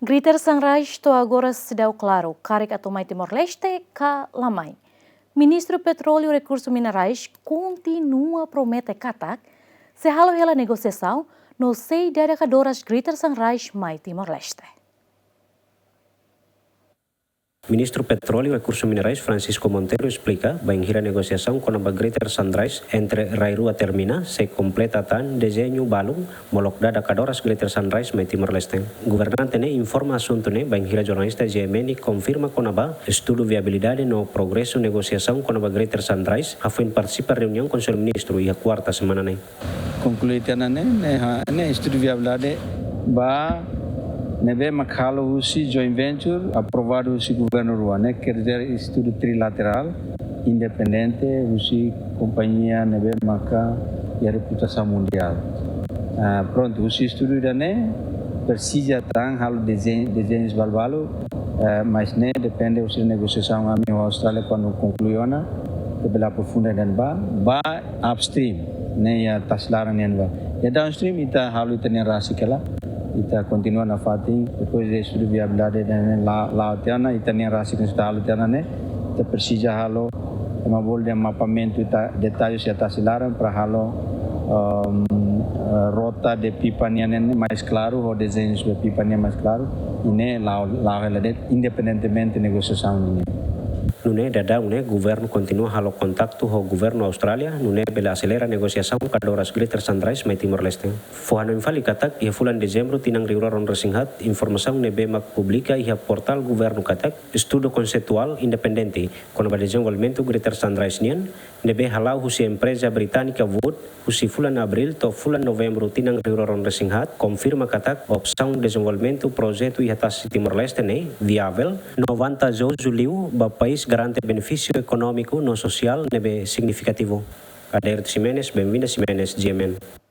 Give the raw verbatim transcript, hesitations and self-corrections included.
Greater Sunrise to'o agora seidauk klaru, karik atu mai Timor-Leste ka la mai. Ministru Petróleu Rekursu Minerais kontinua promete katak, sei halo hela negosiasaun, no sei dada kadoras Greater Sunrise mai Timor-Leste. Ministru Petróleu Rekursu Minerais Francisco Monteiro esplika, bainhira negosiasaun kona-ba Greater Sunrise entre rai rua termina, sei kompleta tan dezeñu balun, molok dada kadoras Greater Sunrise mai Timor-Leste. Governante ne'e informa asuntu ne'e bainhira jornalista G M N konfirma kona-ba estudu viabilidade no progresu negosiasaun kona-ba Greater Sunrise, hafoin partisipa reuniaun Konsellu Ministru iha kuarta semana ne'e. Konklui tiha ona ne'e, ne'e ha, ne'e estudu viabilidade ba ne'ebé mak halo husi joint venture aprovadu husi governu rua, ne'e quer dizer estudu trilateral, independente husi kompañia ne'ebé maka iha reputasaun mundiál. Ah, prontu, husi estudu ida-ne'e presiza tan halo dezeñu, dezeñu balbalu, eh, mas ne'e depende husi negosiasaun ami ho Austrália kuandu konklui ona, ita bele aprofunda de'it ba, ba upstream, ne'e iha tasi laran nian ba. Iha downstream ita halo ita-nia rasik hela, ita kontinua nafatin, depois de estudu viabilidade ida-ne'e la, la'o tiha ona, ita-nia rasik ita halo tiha ona ne'e, ita presiza halo, ema bolu dehan mapeamentu ita detalles iha tasi laran para halo, ehm, eh, rota de pipa nian ne'e mais klaru, ho dezeñus de pipa nian mais klaru, i ne'e la'o, la'o hela de'it independentemente negosiasaun nian. Nune'e daudaun ne'e governu kontinua halo kontaktu ho governu Austrália, nune'e bele aselera negosiasaun kadoras Greater Sunrise mai Timor-Leste. Fó hanoin fali katak, iha fulan Dezembru tinan rihun rua ruanulu resin haat, informasaun ne'ebé mak publika iha portál governu katak, estudu konseptuál independente kona-ba dezenvolvimentu Greater Sunrise nian, ne'ebé hala'o husi empreza británika Wood, husi fulan Abríl to'o fulan Novembru tinan rihun rua ruanulu resin haat, konfirma katak opsaun dezenvolvimentu projetu iha tasi Timor-Leste ne'e viavel, no vantajozu liu ba país, garante benefísiu ekonómiku no sosiál ne'ebé signifikativu. Aderito Ximenes, Benvinda Ximenes, G M N.